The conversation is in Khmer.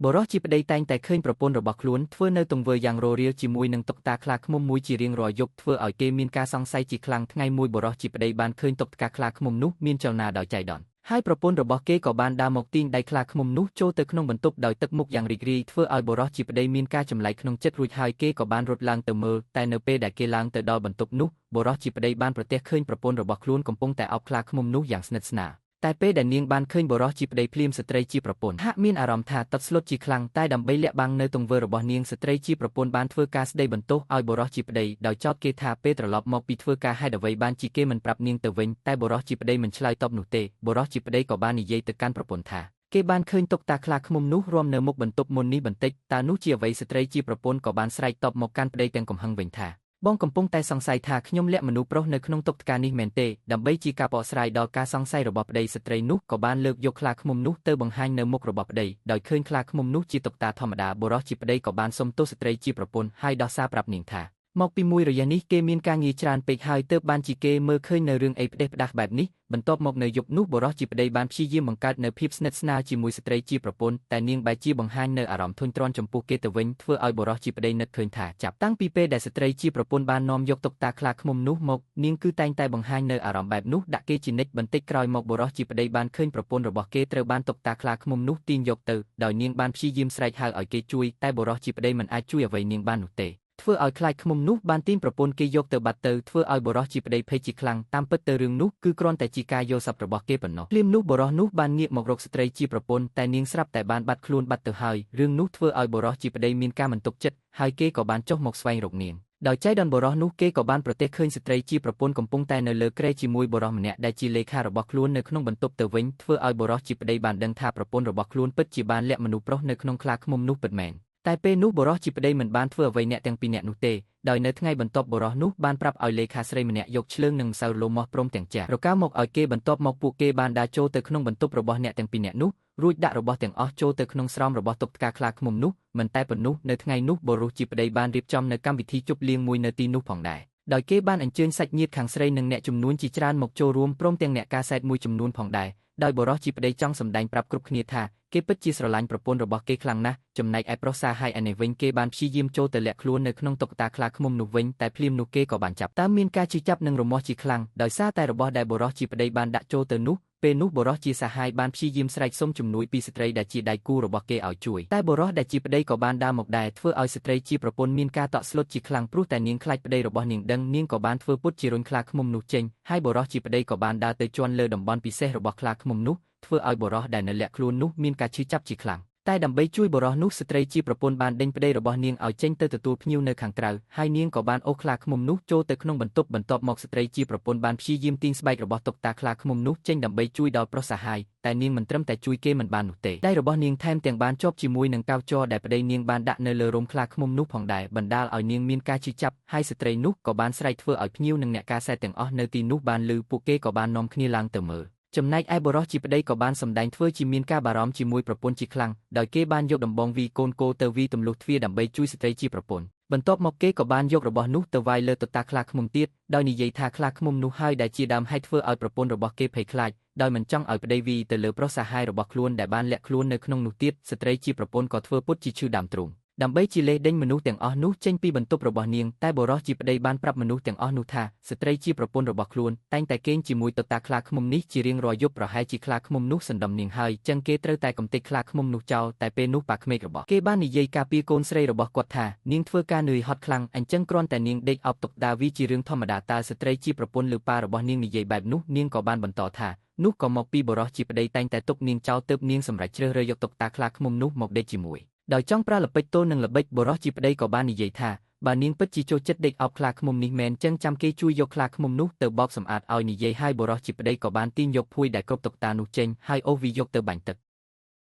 បុរសជាប្តីតែងតែឃើញប្រពន្ធរបស់ខ្លួនធ្វើនៅទង្វើយ៉ាងររាលជាមួយនឹងតុក្កតាខ្លាឃ្មុំមួយជារៀងរាល់យប់ធ្វើឲ្យគេមានការសង្ស័យជាខ្លាំងថ្ងៃមួយបុរសជាប្តីបានឃើញតុក្កតាខ្លាឃ្មុំនោះមានចលនាដោយចៃដន្យហើយប្រពន្ធរបស់គេក៏បានដើរមកទាញដៃខ្លាឃ្មុំនោះចូលទៅក្នុងបន្ទប់ដោយទឹកមុខយ៉ាងរីករាយធ្វើឲ្យបុរសជាប្តីមានការចម្លែកក្នុងចិត្តរួចហើយគេក៏បានរត់ឡើងទៅមើលតែនៅពេលដែលគេឡើងទៅដល់បន្ទប់នោះបុរសជាប្តីបានប្រទះឃើញប្រពន្ធរបស់ខ្លួនកំពុងតែអោបខ្លាឃ្មុំនោះយ៉ាងស្និទ្ធស្នាលតែពេលដែលនាងបានឃើញបុរសជាប្តីភ្លាមស្ត្រីជាប្រពន្ធហាក់មានអារម្មណ៍ថាតក់ស្លុតជាខ្លាំងតែដើម្បីលាក់បាំងនៅទង្វើរបស់នាងស្ត្រីជាប្រពន្ធបានធ្វើការស្ដីបន្ទោសឲ្យបុរសជាប្តីដោយចោទគេថាពេលត្រឡប់មកពីធ្វើការហេតុអ្វីបានជាគេមិនប្រាប់នាងទៅវិញតែបុរសជាប្តីមិនឆ្លើយតបនោះទេបុរសជាប្តីក៏បាននិយាយទៅកាន់ប្រពន្ធថាគេបានឃើញតុក្កតាខ្លាឃ្មុំនោះរាំនៅមុខបន្ទប់មុននេះបន្តិចតើនោះជាអ្វីស្ត្រីជាប្រពន្ធក៏បានស្រែកតបមកកាន់ប្តីទាំងកំហឹងវិញថាបងកំពុងតែសង្ស័យថាខ្ញុំលាក់មនុស្សប្រុសនៅក្នុងតុក្កតានេះមែនទេដើម្បីជាការបកស្រាយដល់ការសង្ស័យរបស់ប្តីស្ត្រីនោះក៏បានលើកយកខ្លាឃ្មុំនោះទៅបង្ហាញនៅមុខរបស់ប្តីដោយឃើញខ្លាឃ្មុំនោះជាតុក្កតាធម្មតាបុរសជាប្តីក៏បានសុំទោសស្ត្រីជាប្រពន្ធហើយដោះសារប្រាប់នាងថាមកពីមួយរយៈនេះគេមានការងារច្រើនពេកហើយទើបបានជាគេមើលឃើញនៅរឿងអីផ្ដេសផ្ដាសបែបនេះបន្ទាប់មកនៅយប់នោះបុរសជាប្តីបានព្យាយាមបង្កើតនៅភាពស្និទ្ធស្នាលជាមួយស្ត្រីជាប្រពន្ធតែនាងបែរជាបង្ហាញនៅអារម្មណ៍ធុញទ្រាន់ចំពោះគេទៅវិញធ្វើឲ្យបុរសជាប្តីនឹកឃើញថាចាប់តាំងពីពេលដែលស្ត្រីជាប្រពន្ធបាននាំយកតុក្កតាខ្លាឃ្មុំនោះមកនាងគឺតែងតែបង្ហាញនៅអារម្មណ៍បែបនោះដាក់គេជានិច្ចបន្តិចក្រោយមកបុរសជាប្តីបានឃើញប្រពន្ធរបស់គេត្រូវបានតុក្កតាខ្លាឃ្មុំនោះទាញយកទៅដោយនាងបានព្យាយាមស្រែកហៅឲ្យគេជួយតែបុរសជាប្តីមិនអាចជួយអ្វីនាងបាននោះទេធ្វើឲ្យខ្លាចឃ្មុំនោះបានទាញប្រពន្ធគេយកទៅបាត់ទៅធ្វើឲ្យបុរសជាប្តីភ័យជាខ្លាំងតាមពិតទៅរឿងនោះគឺគ្រាន់តែជាការយល់សប្តិរបស់គេប៉ុណ្ណោះភ្លាមនោះបុរសនោះបានងាកមករកស្ត្រីជាប្រពន្ធតែនាងស្រាប់តែបានបាត់ខ្លួនបាត់ទៅហើយរឿងនោះធ្វើឲ្យបុរសជាប្តីមានការមិនទុកចិត្តហើយគេក៏បានចុះមកស្វែងរកនាងដោយចៃដន្យបុរសនោះគេក៏បានប្រទះឃើញស្ត្រីជាប្រពន្ធកំពុងតែនៅលើគ្រែជាមួយបុរសម្នាក់ដែលជាលេខារបស់ខ្លួននៅក្នុងបន្ទប់ទៅវិញធ្វើឲ្យបុរសជាប្តីបានដឹងថាប្រពន្ធរបស់ខ្លួនពិតជាបានលាក់មនុស្សប្រុសនៅក្នុងខ្លាឃ្មុំនោះពិតមែនតែពេលនោះបុរសជាប្តីមិនបានធ្វើអ្វីអ្នកទាំងពីរនាក់នោះទេដោយនៅថ្ងៃបន្ទាប់បុរសនោះបានប្រាប់ឲ្យលេខាស្រីម្នាក់យកឆ្លើងនិងម្សៅរលោងមាស់ព្រមទាំងចាស់រកាមកឲ្យគេបន្ទាប់មកពួកគេបានដើរចូលទៅក្នុងបន្ទប់របស់អ្នកទាំងពីរនាក់នោះរួចដាក់របស់ទាំងអស់ចូលទៅក្នុងស្រោមរបស់តុក្កតាខ្លាឃ្មុំនោះមិនតែប៉ុណ្ណោះនៅថ្ងៃនោះបុរសជាប្តីបានរៀបចំនៅកម្មវិធីជប់លៀងមួយនៅទីនោះផងដែរដោយគេបានអញ្ជើញសាច់ញាតិខាងស្រីនិងអ្នកជំនួញជាច្រើនមកចូលរួមព្រមទាំងអ្នកកាសែតមួយចំនួនផងដែរដោយបុរសជាប្តីចង់សម្ដែងប្រាប់គ្រប់គ្នាថាគេពិតជាស្រឡាញ់ប្រពន្ធរបស់គេខ្លាំងណាស់ចំណែកឯប្រុសសាហាយឯនេះវិញគេបានព្យាយាមចូលទៅលាក់ខ្លួននៅក្នុងតុក្កតាខ្លាឃ្មុំនោះវិញតែភ្លាមនោះគេក៏បានចាប់តាមមានការជិះចាប់និងរមាស់ជាខ្លាំងដោយសារតែរបស់ដែលបុរសជាប្តីបានដាក់ចូលទៅនោះពេលនោះបុរសជាសាហាយបានព្យាយាមស្រែកសុំជំនួយពីស្ត្រីដែលជាដៃគូរបស់គេឲ្យជួយតែបុរសដែលជាប្តីក៏បានដើរមកដែរធ្វើឲ្យស្ត្រីជាប្រពន្ធមានការតក់ស្លុតជាខ្លាំងព្រោះតែនាងខ្លាចប្តីរបស់នាងដឹងនាងក៏បានធ្វើពុតជារុញខ្លាឃ្មុំនោះចេញហើយបុរសជាប្តីក៏បានដើរទៅជាន់លើតំបន់ពិសេសរបស់ខ្លាឃ្មុំនោះធ្វើឲ្យបុរសដែលនៅលាក់ខ្លួននោះមានការឈឺចាប់ជាខ្លាំងតែដើម្បីជួយបុរសនោះស្ត្រីជាប្រពន្ធបានដេញប្តីរបស់នាងឲ្យចេញទៅទទួលភ្ញៀវនៅខាងក្រៅហើយនាងក៏បានអូសខ្លាឃ្មុំនោះចូលទៅក្នុងបន្ទប់បន្ទាប់មកស្ត្រីជាប្រពន្ធបានព្យាយាមទាញស្បែករបស់តុក្កតាខ្លាឃ្មុំនោះចេញដើម្បីជួយដល់ប្រុសសាហាយតែនាងមិនត្រឹមតែជួយគេមិនបាននោះទេដៃរបស់នាងថែមទាំងបានជាប់ជាមួយនឹងកៅជ័រដែលប្តីនាងបានដាក់នៅលើរោមខ្លាឃ្មុំនោះផងដែរបណ្ដាលឲ្យនាងមានការឈឺចាប់ហើយស្ត្រីនោះក៏បានស្រែកធ្វើឲ្យភ្ញៀវនិងអ្នកកាសែតទាំងអស់នៅទីនោះបានឮពួកគេក៏បាននាំគ្នាឡើងទៅមើលចំណែកឯបុរសជាប្តីក៏បានសម្ដែងធ្វើជាមានការបារម្ភជាមួយប្រពន្ធជាខ្លាំងដោយគេបានយកដំបងវីកូនគោទៅវីទម្លុះទ្វារដើម្បីជួយស្ត្រីជាប្រពន្ធបន្ទាប់មកគេក៏បានយករបស់នោះទៅវាយលើតុក្កតាខ្លាឃ្មុំទៀតដោយនិយាយថាខ្លាឃ្មុំនោះហើយដែលជាដើមហេតុធ្វើឲ្យប្រពន្ធរបស់គេភ័យខ្លាចដោយមិនចង់ឲ្យប្តីវីទៅលើប្រុសសាហាយរបស់ខ្លួនដែលបានលាក់ខ្លួននៅក្នុងនោះទៀតស្ត្រីជាប្រពន្ធក៏ធ្វើពុតជាឈឺដើមទ្រូងដើម្បីជាលេសដេញមនុស្សទាំងអស់នោះចេញពីបន្ទប់របស់នាងតែបុរសជាប្តីបានប្រាប់មនុស្សទាំងអស់នោះថាស្ត្រីជាប្រពន្ធរបស់ខ្លួនតែងតែគេងជាមួយតុក្កតាខ្លាឃ្មុំនេះជារៀងរាល់យប់ប្រហែលជាខ្លាឃ្មុំនោះសណ្ដំនាងហើយចឹងគេត្រូវតែកំទេចខ្លាឃ្មុំនោះចោលតែពេលនោះប៉ាក្មេករបស់គេបាននិយាយការពារកូនស្រីរបស់គាត់ថានាងធ្វើការនឿយហត់ខ្លាំងអញ្ចឹងគ្រាន់តែនាងដេកអោបតុក្កតាវាជារឿងធម្មតាតើស្ត្រីជាប្រពន្ធឬប៉ារបស់នាងនិយាយបែបនោះនាងក៏បានបន្តថានោះក៏មកពីបុរសជាប្តីតែងតែទុកនាងចោលទើបនាងសម្រេចជ្រើសរើសយកតុក្កតាខ្លាឃ្មុំនោះមកដេកជាមួយដោយចង់ប្រើល្បិចទល់នឹងល្បិចបុរសជាប្តីក៏បាននិយាយថាបើនាងពិតជាចូលចិត្តដេកអោបខ្លាឃ្មុំនេះមែនចឹងចាំគេជួយយកខ្លាឃ្មុំនោះទៅបោកសម្អាតឲ្យនិយាយហើយបុរសជាប្តីក៏បានទាញយកភួយដែលគ្រប់តុក្កតានោះចេញហើយអូសវាយកទៅបាញ់ទឹក។